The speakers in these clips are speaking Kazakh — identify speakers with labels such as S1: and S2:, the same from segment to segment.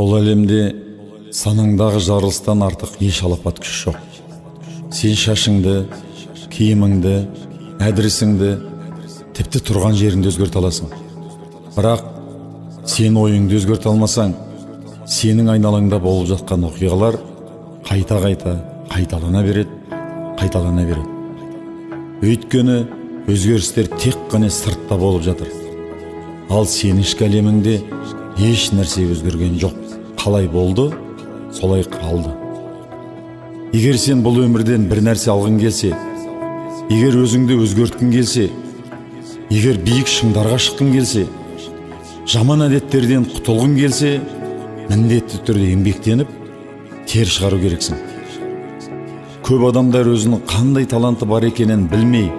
S1: Бұл әлемде санаңдағы жарылыстан артық еш алапат күш жоқ. Сен шашыңды, киіміңді, әдірісіңді, тіпті тұрған жеріңді өзгерте аласың. Бірақ сен ойыңды өзгерте алмасаң, сенің айналаңда болып жатқан оқиғалар қайта-қайта қайталана береді, қайталана береді. Өйткені өзгерістер тек қана сыртта болып жатыр. Ал сенің ішкі әлеміңде еш нәрсе өзгерген жоқ. Қалай болды, солай қалды. Егер сен бұл өмірден бір нәрсе алғың келсе, егер өзіңді өзгерткің келсе, егер биік шыңдарға шыққың келсе, жаман әдеттерден құтылғың келсе, міндетті түрде еңбектеніп, тер шығару керексің. Көп адамдар өзінің қандай таланты бар екенін білмей,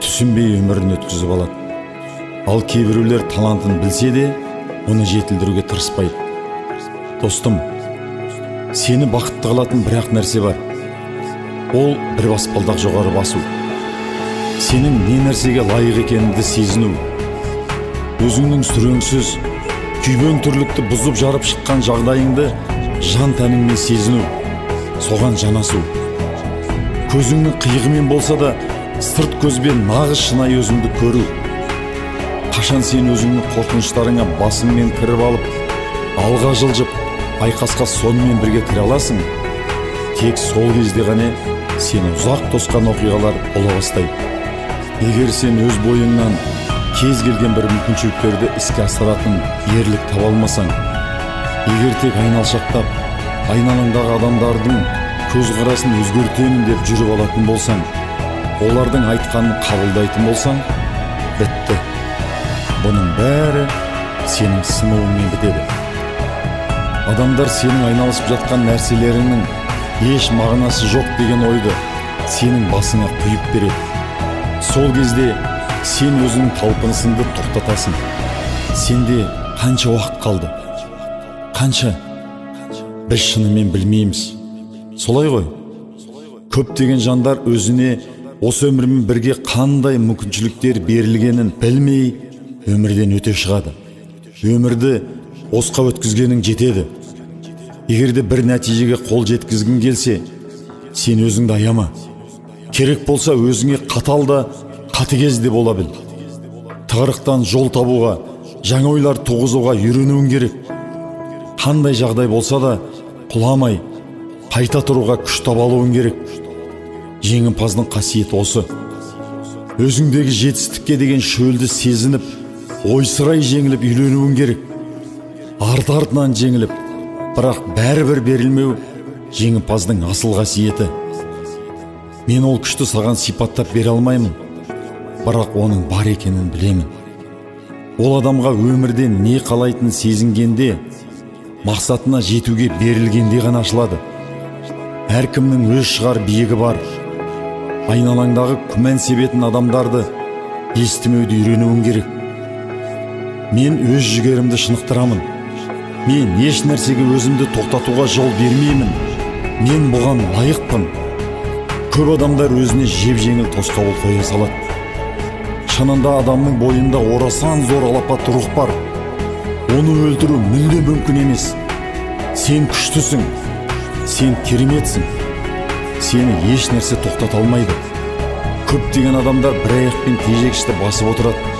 S1: түсінбей өмірін өткізіп алады. Ал кейбіреулер талантын білсе де, оны жетілдіруге тырыспайды. Достым, сені бақытты қылатын бір-ақ нәрсе бар. Ол бір баспалдақ жоғары басу. Сенің не нәрсеге лайық екеніңді сезіну. Өзіңнің сүреңсіз, күйбең тірлікті бұзып жарып шыққан жағдайыңды жан тәніңмен сезіну, соған жанасу. Көзіңнің қиығымен болса да, сырт көзбен нағыз шынайы өзіңді көру. Қашан сен өзіңнің қорқыныштарыңа басыңмен кіріп алып, алға жылжып, айқасқа сонымен бірге кіре аласың, тек сол кезде ғана сені ұзақ тосқан оқиғалар бола бастайды. Егер сен өз бойыңнан кез келген бір мүмкіншіліктерді іске асыратын ерлік таба алмасаң, егер тек айналшақтап, айналаңдағы адамдардың көзқарасын өзгертемін деп жүріп алатын болсаң, олардың айтқанын қабылдайтын болсаң, бітті. Бұның бәрі сенің сынуыңмен бітеді. Адамдар сенің айналысып жатқан нәрселеріңнің еш мағынасы жоқ деген ойды сенің басыңа құйып береді. Сол кезде сен өзіңнің талпынысыңды тоқтатасың. Сенде қанша уақыт қалды? Қанша? Біз шынымен білмейміз. Солай ғой. Көптеген жандар өзіне осы өмірмен бірге қандай мүмкіншіліктер берілгенін білмей өмірден өте шығады. Өмірді босқа өткізгенің жетеді. Егер де бір нәтижеге қол жеткізгің келсе, сен өзіңді аяма. Керек болса өзіңе қатал да қатыгез де бола біл. Тығырықтан жол табуға, жаңа ойлар туғызуға үйренуің керек. Қандай жағдай болса да құламай, қайта тұруға күш таба алуың керек. Жеңімпаздың қасиеті осы. Өзіңдегі жетістікке деген шөлді сезініп, ойсырай жеңіліп үйренуің керек. Арты-артынан жеңіліп, бірақ бәрібір берілмеу жеңімпаздың асыл қасиеті. Мен ол күшті саған сипаттап бере алмаймын, бірақ оның бар екенін білемін. Ол адамға өмірден не қалайтынын сезінгенде, мақсатына жетуге берілгенде ғана ашылады. Әркімнің өз шығар биігі бар. Айналаңдағы күмән себетін адамдарды естімеуді үйренуің керек. Мен өз жігерімді шынықтырамын. Мен еш нәрсеге өзімді тоқтатуға жол бермеймін. Мен бұған лайықпын. Көп адамдар өзіне жеп-жеңіл тосқауыл қоя салады. Шынында адамның бойында орасан зор алапат рух бар. Оны өлтіру мүлде мүмкін емес. Сен күштісің, сен кереметсің. Сені еш нәрсе тоқтата алмайды. Көптеген адамдар бір аяқпен тежегішті басып отырады.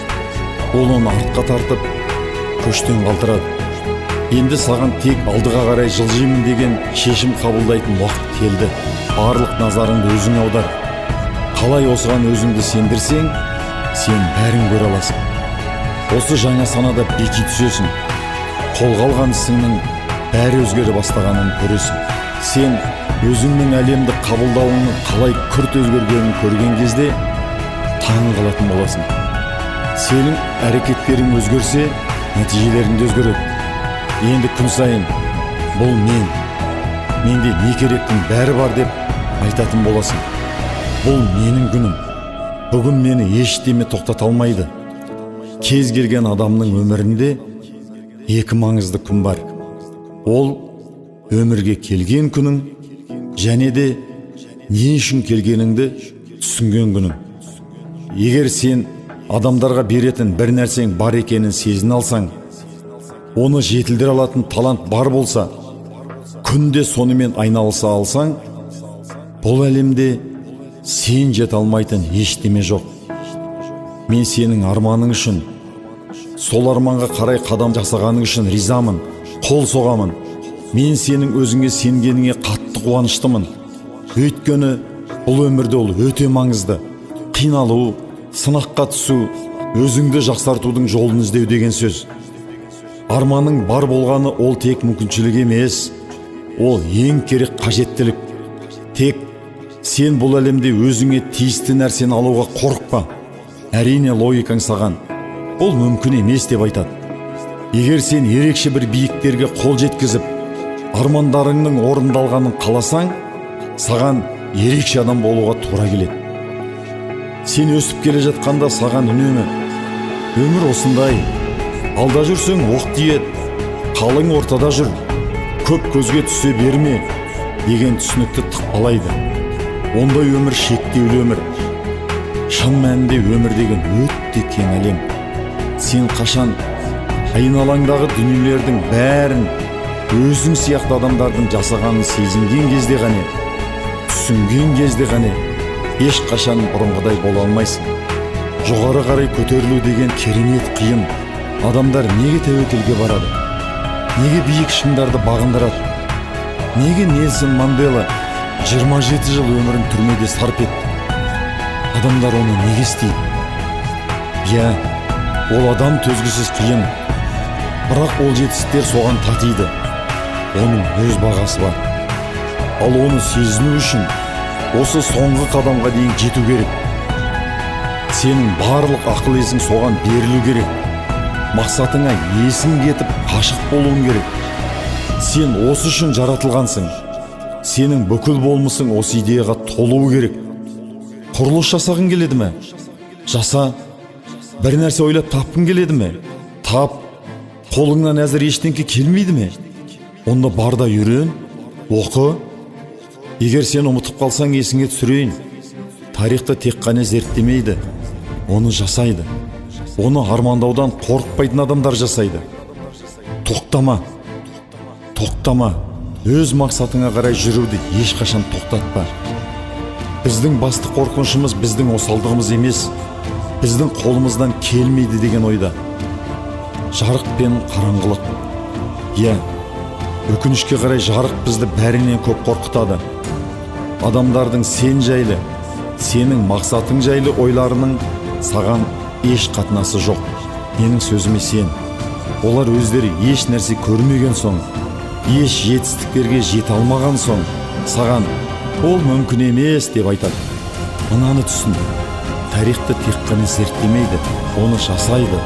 S1: Ол оны артқа тартып, көштен қалдырады. Енді саған тек алдыға қарай жылжимын деген шешім қабылдайтын уақыт келді. Барлық назарыңды өзіңе аудар. Қалай осыған өзіңді сендірсең, сен бәрін көре аласың. Осы жаңа санада беки түсесің. Қолға алған ісіңнің бәрі өзгере бастағанын көресің. Сен өзіңнің әлемді қабылдауыңның қалай күрт өзгергенін көрген кезде таң қалатын боласың. Сенің әрекеттерің өзгерсе, нәтижелерің де өзгереді. Енді күн сайын бұл мен, менде не керектің бәрі бар деп айтатын боласың. Бұл менің күнім. Бүгін мені ештеме тоқтата алмайды. Кез келген адамның өмірінде екі маңызды күн бар. Ол өмірге келген күнің және де не үшін келгеніңді түсінген күнің. Егер сен адамдарға беретін бір нәрсең бар екенін сезіне алсаң, оны жетілдіре алатын талант бар болса, күнде сонымен айналыса алсаң, бұл әлемде сен жете алмайтын ештеме жоқ. Мен сенің арманың үшін, сол арманға қарай қадам жасағаның үшін ризамын, қол соғамын. Мен сенің өзіңе сенгеніңе қатты қуаныштымын. Өйткені бұл өмірде ол өте маңызды. Қиналу, сынаққа түсу, өзіңді жақсартудың жолын іздеу деген сөз. Арманың бар болғаны ол тек мүмкіншілік емес, ол ең керек қажеттілік. Тек сен бұл әлемде өзіңе тиісті нәрсені алуға қорықпа. Әрине логикаң саған бұл мүмкін емес деп айтады. Егер сен ерекше бір биіктерге қол жеткізіп, армандарыңның орындалғанын қаласаң, саған ерекше адам болуға тура келеді. Сен өсіп келе жатқанда саған үнемі өмір осындай, алда жүрсең оқ тиеді, қалың ортада жүр, көп көзге түсе берме деген түсінікті тықпалайды. Ондай өмір шектеулі өмір. Шын мәнінде өмір деген өте кең әлем. Сен қашан айналаңдағы дүниелердің бәрін өзің сияқты адамдардың жасағанын сезінген кезде ғана, түсінген кезде ғана ешқашан бұрынғыдай бола алмайсың. Жоғары қарай көтерілу деген керемет қиын. Адамдар неге тәуекелге барады? Неге биік шыңдарды бағындырады? Неге Нельсон Мандела 27 жыл өмірін түрмеде сарп етті? Адамдар оны неге істейді? Иә, ол адам төзгісіз қиын. Бірақ ол жетістіктер соған татиды. Оның өз бағасы бар. Ал оны сезіну үшін осы соңғы қадамға дейін жету керек. Сенің барлық ақыл есің соған берілу керек. Мақсатыңа есің кетіп, ғашық болуың керек. Сен осы үшін жаратылғансың. Сенің бүкіл болмысың осы идеяға толуы керек. Құрылыс жасағың келеді ме? Жаса. Бір нәрсе ойлап тапқың келеді ме? Тап. Қолыңнан әзір ештеңке келмейді ме? Онда бар да үйрен, оқы. Егер сен ұмытып қалсаң, есіңе түсірейін. Тарихты тек қана зерттемейді, оны жасайды. Оны армандаудан қорықпайтын адамдар жасайды. Тоқтама. Тоқтама. Өз мақсатыңа қарай жүруді ешқашан тоқтатпа. Біздің басты қорқынышымыз біздің осалдығымыз емес, біздің қолымыздан келмейді деген ойда. Жарық пен қараңғылық. Иә, өкінішке қарай жарық бізді бәрінен көп қорқытады. Адамдардың сен жайлы, сенің мақсатың жайлы ойларының саған еш қатынасы жоқ. Менің сөзіме сен. Олар өздері еш нәрсе көрмеген соң, еш жетістіктерге жете алмаған соң, саған ол мүмкін емес деп айтады. Мынаны түсін. Тарихты тек қана зерттемейді, оны жасайды.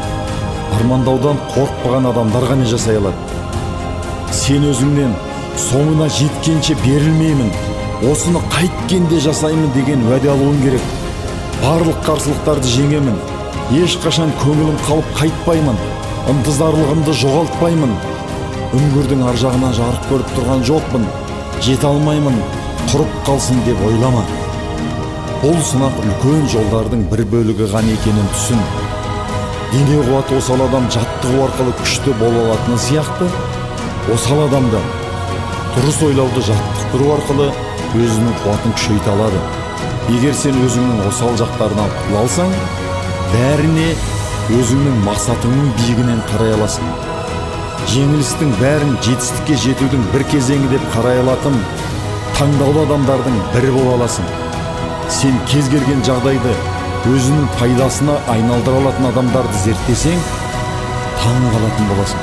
S1: Армандаудан қорықпаған адамдар ғана жасай алады. Сен өзіңнен соңына жеткенше берілмеймін, осыны қайткенде жасаймын деген уәде алуың керек. Барлық қарсылықтарды жеңемін, ешқашан көңілім қалып қайтпаймын, ынтызарлығымды жоғалтпаймын. Үңгірдің ар жағынан жарық көріп тұрған жоқпын, жете алмаймын, құрып қалсын деп ойлама. Бұл сынақ үлкен жолдардың бір бөлігі ғана екенін түсін. Дене қуаты осал адам жаттығу арқылы күшті бола алатыны сияқты, осал адамды дұрыс ойлауды жаттықтыру арқылы өзінің қуатын күшейте алады. Егер сен өзіңнің осал жақтарынан құтыла алсаң, бәріне өзіңнің мақсатыңның биігінен қарай аласың. Жеңілістің бәрін жетістікке жетудің бір кезеңі деп қарай алатын таңдаулы адамдардың бірі бола аласың. Сен кез келген жағдайды өзінің пайдасына айналдыра алатын адамдарды зерттесең, таң қалатын боласың.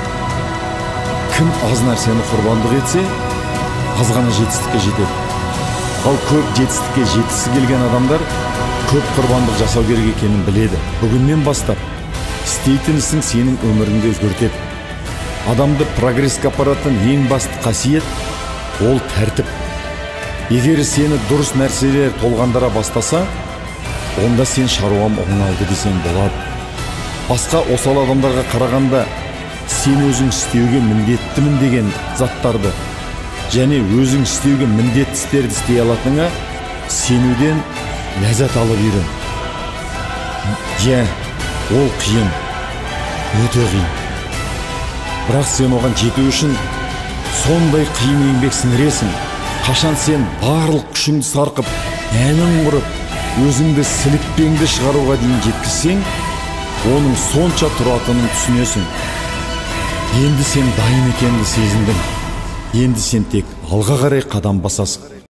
S1: Кім аз нәрсені құрбандық етсе, аз ғана жетістікке жетеді. Ал көп жетістікке жеткісі келген адамдар көп құрбандық жасау керек екенін біледі. Бүгіннен бастап істейтін ісің сенің өміріңді өзгертеді. Адамды прогреске апаратын ең басты қасиет ол тәртіп. Егер сені дұрыс нәрселер толғандыра бастаса, онда сен шаруам оңалды десең болады. Басқа осал адамдарға қарағанда сен өзің істеуге міндеттімін деген заттарды және өзің істеуге міндетті істерді істей алатыныңа сенуден ләззат алып үйрен. Иә, ол қиын, өте қиын. Бірақ сен оған жету үшін сондай қиын еңбек сіңіресің. Қашан сен барлық күшіңді сарқып, әнің құрып, өзіңді сілікпеңді шығаруға дейін жеткізсең, оның сонша тұратынын түсінесің. Енді сен дайын екеніңді сезіндің. Енді сен тек алға қарай қадам басасың.